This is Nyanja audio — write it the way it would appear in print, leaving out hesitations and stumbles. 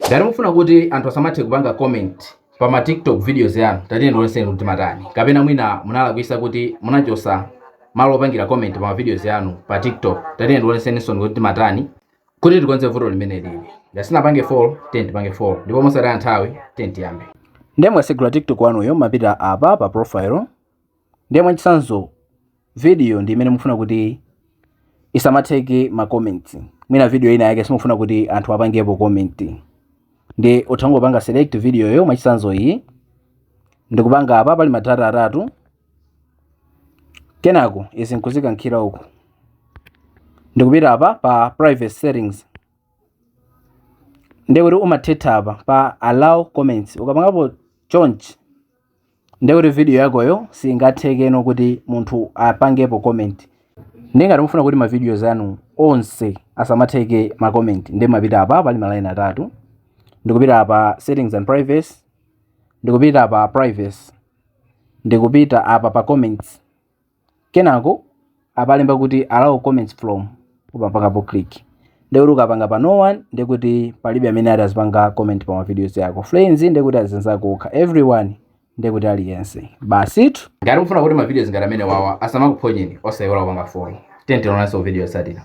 Ngati mufuna kuti anthu asamathe kupanga comment pa ma TikTok videos yanu, tatiyeni ndioneseni kuti matani. Kapena mwina munalakwisa kuti munachosa malo opangira comment pa ma videos yanu pa TikTok, tatiyeni ndioneseninso kuti matani kuti tikonze vuto limene lili. Ngati sinapange follow, tiyeni tipange follow, ndipo mosataya nthawi tiyeni tiyambe. Ndiye mwasegula TikTok wanuyo, mapita apa pa profile. Ndiye mwachitsanzo video ndi imene mufuna kuti isamatheke ma comments. Mwina video ina yake simufuna kuti anthu apangepo comment, ndi uthangopanga select video yo. Mwachitsanzo iyi, ndikupanga apa pali madata atatu, kenako izi nkuzikankhira uku, ndikupita apa pa private settings. Ndiye kuti umathetha apa pa allow comments. Ukapangapo chonchi, ndiye kuti video yakoyo singathekeno kuti munthu apangepo comment. Ndiye ngati mufuna kuti ma videos anu onse asamatheke ma comment, ndiye mapita apa pali ma line atatu, ndikupita apa settings and privacy, ndikupita pa privacy, ndikupita apa pa comments, kenako apalemba kuti allow comments from, upapangapo click. Ndikuti ukapanga pa no one, ndikuti palibe amene ati azipanga comment pa ma videos yako. Friends, ndikuti azinzako okha. Everyone, ndikuti aliyense. Basitu. Ngati mufuna kuti ma videos ngati amene wawa asamakuphonyeni, osayiwala kupanga follow. Tiyeni tionanso video yotsatira.